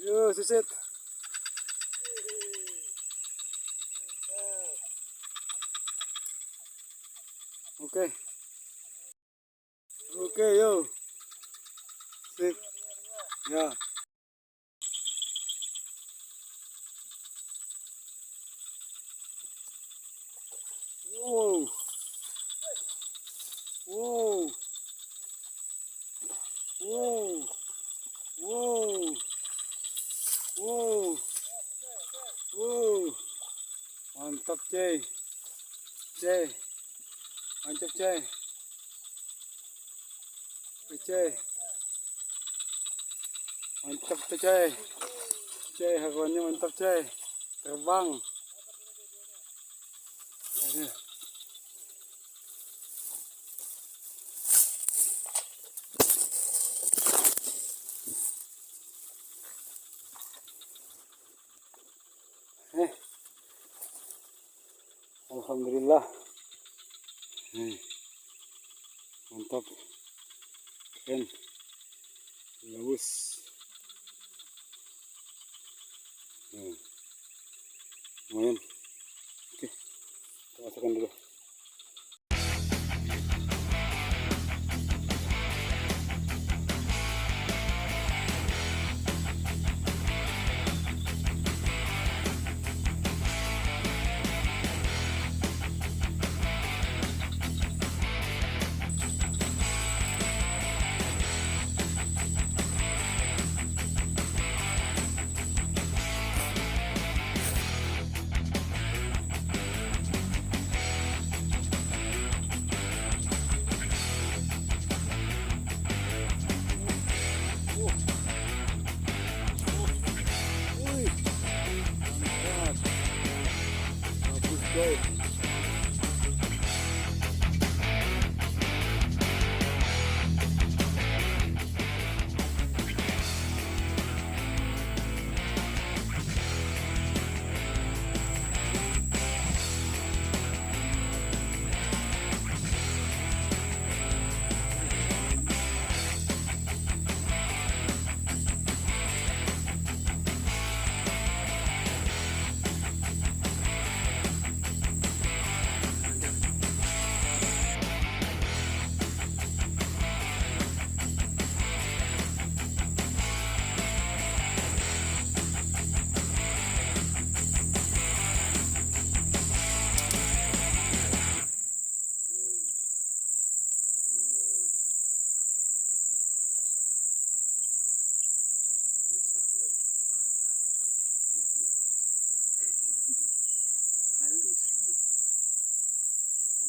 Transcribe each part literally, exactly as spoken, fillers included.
Yo, sisit. Oke. Oke, yo. Sip. Ya. Wow. Wow. Wow. Wow. Wow. Wow. Mantap, cuy. Cuy. Mantap, cuy. Cuy. Mantap tuh, cuy. Cuy, haruannya mantap, cuy. Terbang. Aduh. Eh. Alhamdulillah. Hmm. Mantap. Keren. Bagus. Hmm. Lumayan. Oke. Kita masukkan dulu.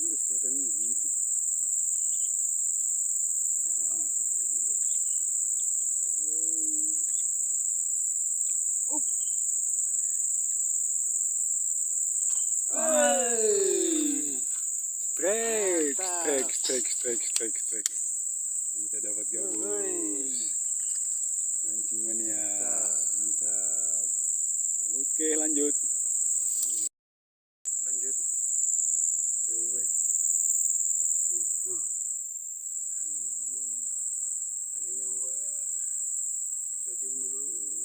Halus kelihatannya nanti. Ah, sakali deh. Ayo. Up. Hai. Strike, strike, strike, strike, strike, strike. Kita dapat gabus. Mancing mania. Mantap. Mantap. Oke, lanjut. Lanjut. P U W. Nah. Ayo. Ada nyawa. Kita jauh dulu. Ayo.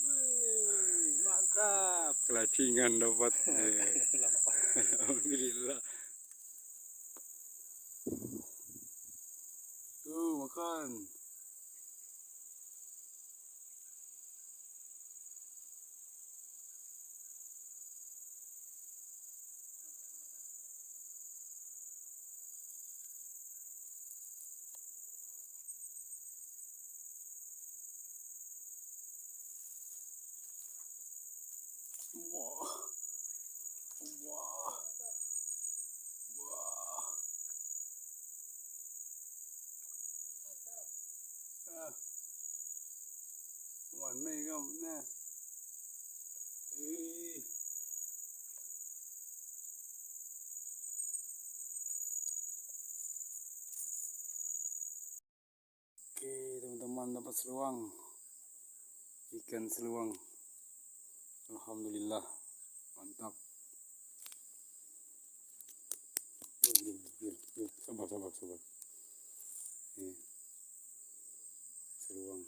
Wih, mantap. Kelacingan dapat. Eh. Alhamdulillah. Tuh, makan. Wah. Wah. Wah. Ah. Warna ikam nah. Ih. Oke, teman-teman, dapat seluang. Ikan seluang. Alhamdulillah. Mantap. Sabar, sabar, sabar. Nih. Seluang.